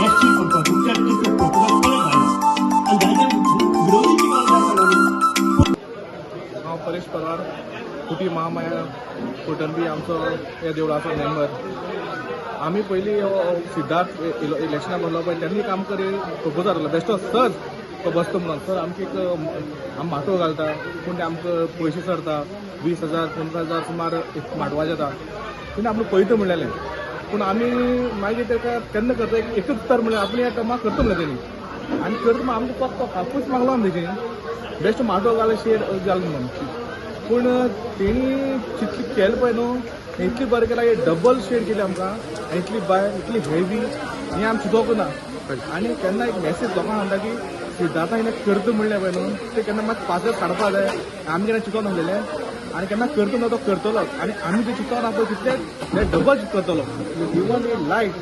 S T पडटा तुमच्या proposal परत धाडला आनी जायते विरोधी जाय. हांव परेश पवार, कुटी महामाया कोटंबी आमचो ह्या देवळाचो मेंबर. आमी पयलीं हो सिद्धार्थ इलेक्शनाक बसलो पळय तेन्ना काम करी प्रपोजल आसलो बेश्टो सर तो बसतो म्हणून सर आमची एक आमी माटोव घालता पूण ते आमकां पयशे सरता 20,000 15,000 सुमार एक माटवाचे जाता. तेन्ना आमकां पळयता म्हणलेलें पूण आमी मागीर ताका केन्ना करता एकच तर म्हणलें आपल्या ह्या टर्माक करता म्हणलें तेणी आनी करता म्हणून आमकां फक्त कापूस मागलो आमी तेजी बेश्टो माटोव घाल शेड घाल म्हणून. पूण तेणी जितली केलें पळय न्हू इतली बरें केलां की डबल शेड केली आमकां आनी इतली बाय इतली हेवी हें आमी चिंतोवंक ना. आनी केन्ना एक मॅसेज लोकांक सांगता की सिद्धार्था हिणें करता म्हणलें पळय न्हू तें केन्ना मात पासच काडपा जाय. आमी केन्ना चिंतोन नासलेलें आनी केन्ना करता ना तो करतलो आनी आमी जें चिंतोन ना पळय तितलें तें डबल करतलो. Even he light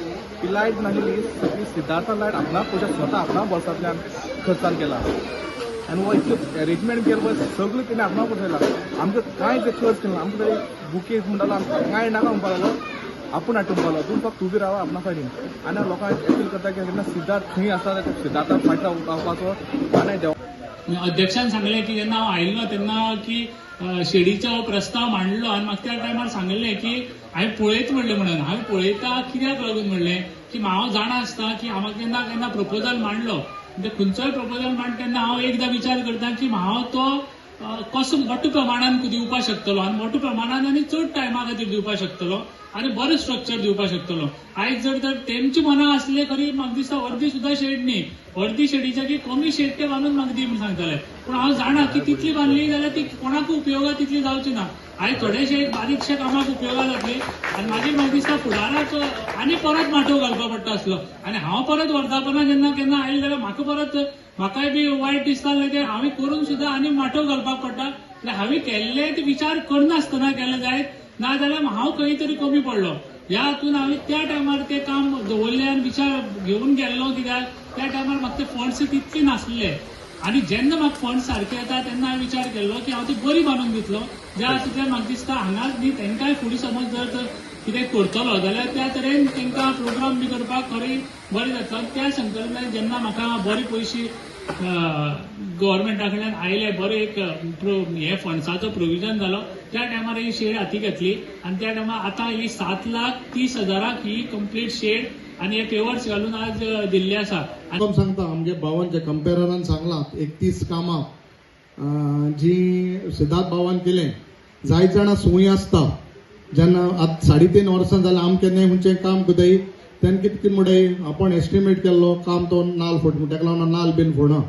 he light नासलेली सगळी सिद्धार्था लायट आपणा पयशे स्वता आपणा बोल्सांतल्यान खर्चान केला आनी हो इतलें एरेंजमेंट केलें पळय सगळें तेणें आपणा पयला. आमकां कांय ते खर्च केलो आमकां तरी बुके म्हणटालो आमकां कांय नाका म्हणपाक लागलो आपूण हाडटा म्हणपाक लागलो तूं फक्त उबी रावा आपणा फाटीन. आनी लोकांक अपील करता की जेन्ना सिद्धार्थ खंय आसा सिद्धार्था फाटी रावपाचो आनी देवा अध्यक्षान सांगलें की जेन्ना हांव आयिल्लो तेन्ना की शेडीचो हो प्रस्ताव मांडलो आनी म्हाका त्या टायमार सांगिल्लें की हांवें पळयत म्हणलें म्हणून हांवें पळयता कित्याक लागून म्हणलें की हांव जाणा आसता की हांव केन्ना केन्ना प्रपोजल मांडलो म्हणजे खंयचोय प्रपोजल मांड तेन्ना हांव एकदां विचार करता की हांव तो कसो मोठ्या प्रमाणान दिवपाक शकतलो आनी मोठ्या प्रमाणान आनी चड टायमा खातीर दिवपाक शकतलो आनी बरें स्ट्रक्चर दिवपाक शकतलो. आयज जर तर तेमची मनां आसले खरी म्हाका दिसता अर्दी सुद्दां शेड न्ही अर्दी शेडीच्या की कमी शेड ते बांदून म्हाका दी म्हूण सांगताले पूण हांव जाणा की तितली बांदली जाल्यार ती कोणाक उपयोगा तितली जावची ना. आयज थोडेशे एक बारीकशे कामाक उपयोगा जातली आनी मागीर म्हाका दिसता फुडाराक आनी परत माटोव घालपा पडटा आसलो आनी हांव परत वर्धापना जेन्ना केन्ना आयलें जाल्यार म्हाका परत म्हाकाय बी वायट दिसतालें तें हांवें करून सुद्दां आनी माटोव घालपाक पडटा. जाल्यार हांवें केल्लें ते विचार करनासतना केलें जायत ना जाल्यार हांव खंय तरी कमी पडलो. ह्या हातून हांवें त्या टायमार तें काम दवरलें आनी विचार घेवन गेल्लो कित्याक त्या टायमार म्हाका ते फंड्स तितले नासले आनी जेन्ना म्हाका फंड्स सारके येता तेन्ना हांवें विचार केल्लो की हांव ती बरी बांदून दितलो. ज्या हातूंतल्यान म्हाका दिसता हांगाच न्ही तांकांय फुडें समज जर तर कितें करतलो जाल्यार त्या तरेन तांकां प्रोग्राम बी करपाक खरें बरें जातलो. त्या संकल्पनेन जेन्ना म्हाका बरे पयशे गव्हर्मेंटा कडल्यान आयले बरें एक हे फंड्साचो प्रोविजन जालो त्या टायमार ही शेड हाती घेतली आनी त्या टायमार आतां ही 7,30,000 ही कंप्लीट शेड आनी हे पेवर्स घालून आज दिल्ले आसा. सांगता आमगे भावांच्या कंपेररान सांगलां 31 कामां जी सिद्धार्थ भावान केलें. जायत जाणां संवय आसता जेन्ना आतां 3.5 वर्सां जाल्यार आम केन्नाय खंयचें काम करताय तेन्ना कितें कितें म्हणटाय आपण एस्टिमेट केल्लो काम तो नाल फोड ताका लागून नाल बीन फोडना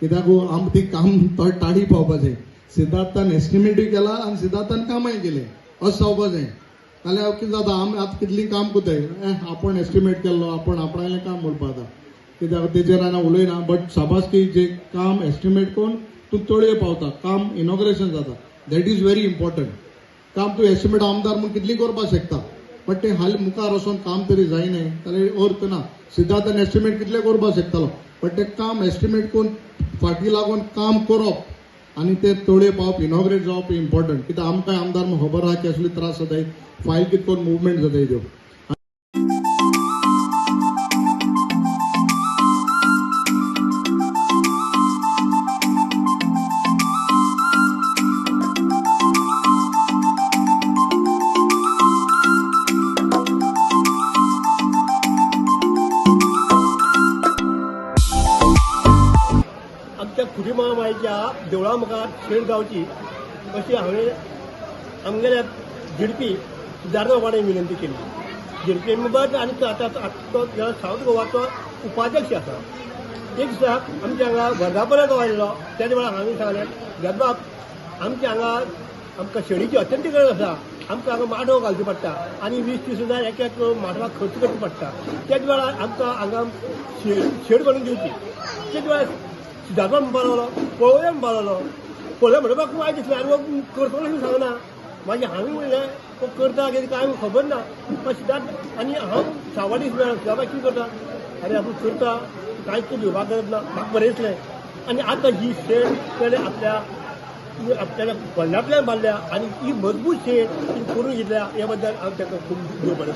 कित्याक आम ती काम तो टाळी पावपाचें. सिद्धार्थान एस्टिमेटूय केला आनी सिद्धार्थान कामाय केलें अशें जावपाचें. नाल्यार कितें जाता आमी आतां कितलीं काम करताय आपण एस्टिमेट केल्लो आपण आपणालें काम म्हणपा जाता कित्याक तेजेर हांव उलयना बट शाबास की जे काम एस्टिमेट करून तूं तळये पावता काम इनॉग्रेशन जाता that is very important. काम तूं एस्टिमेट आमदार म्हूण कितलीं करपाक शकता बट तें हालीं मुखार वचोन काम तरी जायना जाल्यार अर्थ ना. सिद्धार्थान एस्टिमेट कितलें करपाक शकतालो बट तें काम एस्टिमेट करून फाटीं लागून काम करप आनी तें तळये पावप इनॉग्रेट जावप इम्पॉर्टंट. कित्याक आमकां आमदार म्हूण खबर आहा की असले त्रास जाताय फायल कितें करून मुवमेंट जाताय त्यो. आमच्या खुटी महामायेच्या देवळा मुखार शेड जावची अशी हांवें आमगेल्या झिडपी सिद्धार्थ बाबान विनंती केली. झिडपी मेंबर आनी आतां तो सावथ गोवाचो उपाध्यक्ष आसा. एक दिसा आमच्या हांगा वर्धापनाक आयिल्लो त्याच वेळार हांवें सांगलें सिद्धार्थ आमच्या हांगा आमकां शेडीची अत्यंत गरज आसा. आमकां हांगा माटोव घालचो पडटा आनी 20-30 हजार एक एक माटवाक खर्च करचो पडटा. त्याच वेळार आमकां हांगा शेड करून दिवची. त्याच वेळार सिद्धार्थ म्हणपाक लागलो पळोवया म्हणपाक लागलो पळोवया म्हणपाक वायट दिसलें आनी करतलो अशें सांगना. मागीर हांवें म्हणलें तो करता कितें कांय खबर ना. मागीर सिद्धार्थ आनी हांव सावाडीस मेळ्ळो सिद्धार्थ कितें करता आरे आपूण करता कांयच भिवपाक गरज ना म्हाका बरें दिसलें. आनी आतां ही शेड ताणें आपल्या आपल्याला फंडांतल्यान बांदल्या आनी ही मजबूत शेड करून घेतल्या हे बद्दल हांव ताका खूब देव बरें.